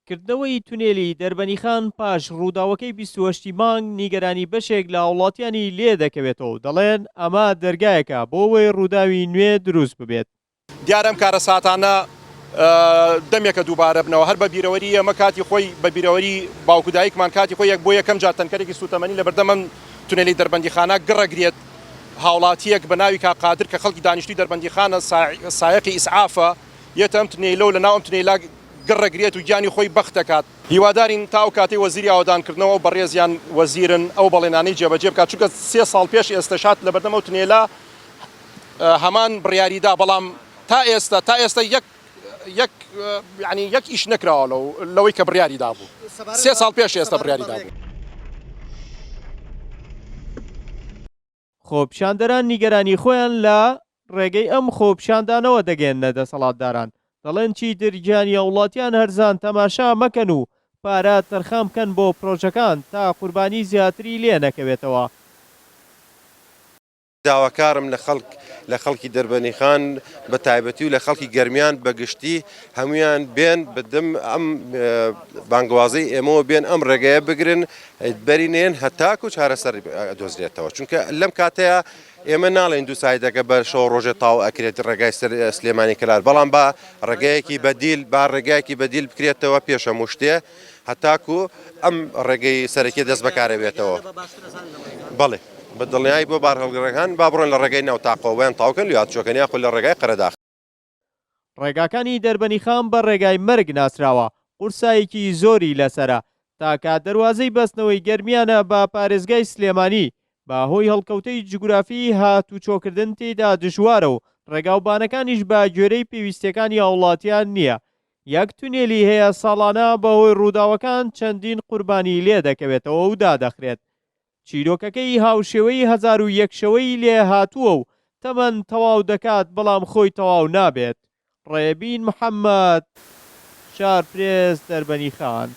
کردنەوەی تونێلی دەربەنیخان پاش ڕووداوەکەی 28 ی مانگ نیگەرانی بەشێک لە هاوڵاتیانی لێدەکەوێتەوە و دەڵێن ئەمە دەرگایەکە بۆ ئەوەی ڕووداوی نوێ دروست ببێت. دیارە ئەم کارەساتانە دەمێکە دووبارە بنەوە، هەر بە بیرەوەری ئێمە کاتی خۆی بە بیرەوەری باوک و دایکمان کاتی خۆی یەک بۆ یەکەم جار تەنکەرێکی سووتەمەنی لە بەردەم ئەم تونێلی دەربەندیخانە گڕەگرێت هاوڵاتییەک بە ناوی کاک قادر کە خەڵکی دانیشتووی دەربەندیخانە سایەقی ئیسعافە یەتە ئەم تونێلە و لە ناو ئەم تونێلە گڕەگرێت و گیانی خۆی بەخت دەکات. هیوادارین تا ئەو کاتەی وەزیری ئاوەدانکردنەوە ئەو بەڕێزیان وەزیرن ئەو بەڵێنانەی جێبەجێ بکات چونکە سێ ساڵ پێش ئێستەش هات لەبەردەم ئەو تونێلە هەمان بڕیاری دا بەڵام تا ئێستا تا ئێستا یەک یەک یعنی یەک ئیش نەکراوە لەو لەوەی کە بڕیاری دابوو سێ ساڵ پێش ئێستا بڕیاری دابوو. خۆپیشاندەران نیگەرانی خۆیان لە ڕێگەی ئەم خۆپیشاندانەوە دەگەیەننە دەسەڵاتداران، دەڵێن چیتر گیانی هاوڵاتیان هەرزان تەماشا مەکەن و پارە تەرخان بکەن بۆ پرۆژەکان تا قوربانی زیاتری لێ نەکەوێتەوە. داواکارم لە خەڵک لە خەڵکی دەربەنیخان بە تایبەتی و لە خەڵکی گەرمیان بە گشتی هەمویان بێن بدم ئەم بانگوازەی ئێمەوە بێن ئەم ڕێگەیە بگرن بەرینێن هەتاکو چارەسەر دۆزرێتەوە چونکە لەم کاتەیە ئێمە ناڵێن دوو سایدەکە بە شەو ڕۆژێ تاو ئەکرێت ڕێگای سەر سلێمانی کەلار بەڵام با ڕێگەیەکی بەدیل با ڕێگایەکی بەدیل بکرێتەوە پێش هەموو شتێ هەتاکو ئەم ڕێگەی سەرەکیە دەست بەکارە بێتەوە. بەڵێ بە دڵنیایی بۆ بارهەڵگرەکان با بڕۆن لە ڕێگای ناو تاقەوە ویان تاوکەن لێ هاتوچۆکەن یاخود لە ڕێگای قەرەداخ. ڕێگاکانی دەربەنیخان بە ڕێگای مەرگ ناسراوە، قورسایەکی زۆری لەسەرە، تاکە دەروازەی بەستنەوەی گەرمیانە بە پارێزگای سلێمانی، بە هۆی هەڵکەوتەی جوگرافی هاتوچۆکردن تێیدا دژوارە و ڕێگاوبانەکانیش بە گوێرەی پێویستیەکانی هاوڵاتیان نییە، یەک تونێلی هەیە ساڵانە بەهۆی ڕووداوەکان چەندین قوربانی لێدەکەوێتەوە و دادەخرێت. چیرۆکەکەی هاوشێوەی 1001 شەوەی لێ هاتووە و تەمەن تەواو دەکات بەڵام خۆی تەواو نابێت. ڕێبین محەمەد، شارپرێس، دەربەنیخان.